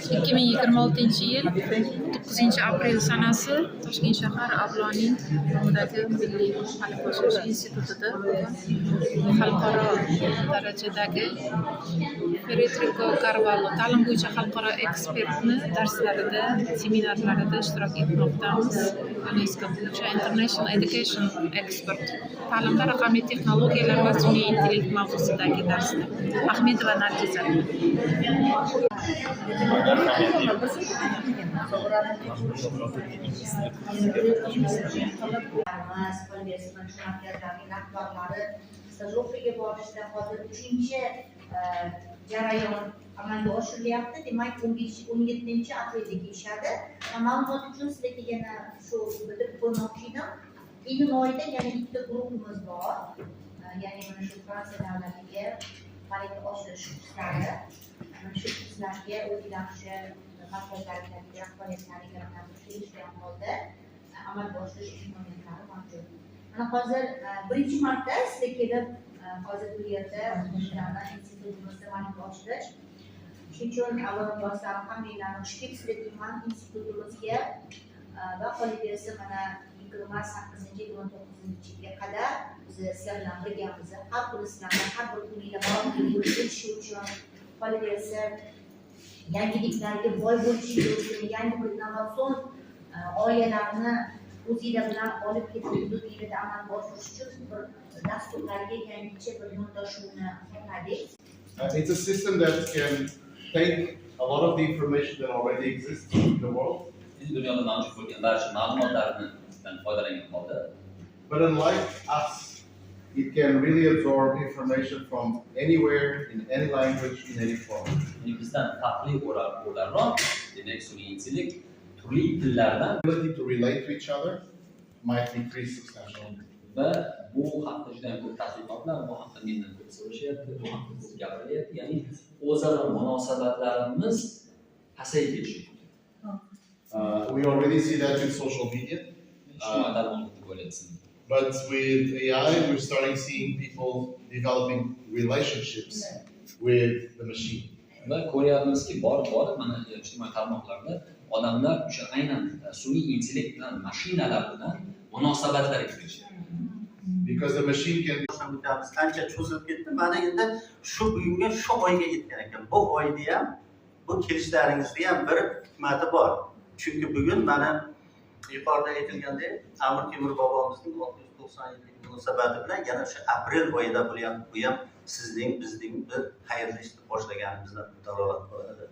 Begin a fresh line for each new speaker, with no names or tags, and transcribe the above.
2026-yil 9-aprel sanasi, Toshkent shahar, Avloniy nomidagi Milliy malaka oshirish institutida bugun xalqaro darajadagi Federico Carvalho, ta'lim bo'yicha xalqaro ekspertni darslarida, seminarlarida ishtirok etmoqdamiz. UNESCO bo'yicha International Education Expert, ta'limda raqamli texnologiyalar va sun'iy intellekt mavzusidagi darsda Ahmedova Nargiza.
Markazlarning rahbarlari stajirovkaga borishda, hozir uchinchi jarayon amalga oshirilyapti. Demak, 15, 17 aprelda kelishadi. Va ma'lumot uchun sizlarga yana shu bildirib qo'ymoqchi edim, iyun oyida yana bitta guruhimiz bor. Ya'ni mana shu Fransiya davlatiga malaka oshirish kurslari. Mana shu kurslarga o'zinglar o'sha markazlarga rahbariyatlari bilan kelishgan holda amalga oshirish imkoniyatlari mavjud. Mana hozir birinchi marta sizlar kelib, hozir bu yerda shularni institutimizda malaka oshirish. Shuning uchun avvalambor sizlarni hammanglarni xush kelibsizlar deyman institutimizga. Va qolaversa, mana 28, 29-ga qadar biz sizlar bilan birgamiz. Har kuni sizlarni har bir kuninglar barakali bo'lib o'tishi uchun, qolaversa, yangiliklarga boy bo'lishingiz uchun, yangi bir innovatsion g'oyalarni o'zinglar bilan olib ketib, hududinglarda amalga oshirish uchun bir dasturlarga yangicha bir yondashuvni xohladik.
It's a system that can take a lot of the information that already exists in the world,
Endi dunyoda mavjud bo'lgan barcha ma'lumotlardan foydalangan holda,
but unlike us, it can really absorb information from anywhere, in any language, in any form.
Ya'ni bizdan farqli o'laroq, demak, sun'iy intellekt turli tillardan
Ability to relate to each other might decrease substantially.
Va bu haqda juda ham ko'p tadqiqotlar, bu haqda mendan ko'p so'rashyapti, bu haqda ko'p gapirilyapti, ya'ni o'zaro munosabatlarimiz pasayib ketishi mumkin.
We already see that with social media,
Ijtimoiy tarmoqlarda ko'ryapsiz.
But with AI, we're starting seeing people developing relationships with the machine.
Va ko'ryapmizki, borib borib mana ijtimoiy tarmoqlarda odamlar o'sha aynan sun'iy intellekt bilan, mashinalar bilan munosabatlarga kirishyapti.
Because the machine can
Boshlab o'tamiz, ancha cho'zilib ketdi. Mana endi shu bugunga, shu oyga yetgan ekan. Bu oyda ham, bu kelishlaringizni ham bir hikmati bor, chunki bugun mana yuqorida aytilgandek, Amir Temur bobomizning 690 yillik munosabati bilan yana o'sha aprel oyida bo'lyapti. Bu ham sizning, bizning bir xayrli ishni boshlaganimizdan dalolat qiladi.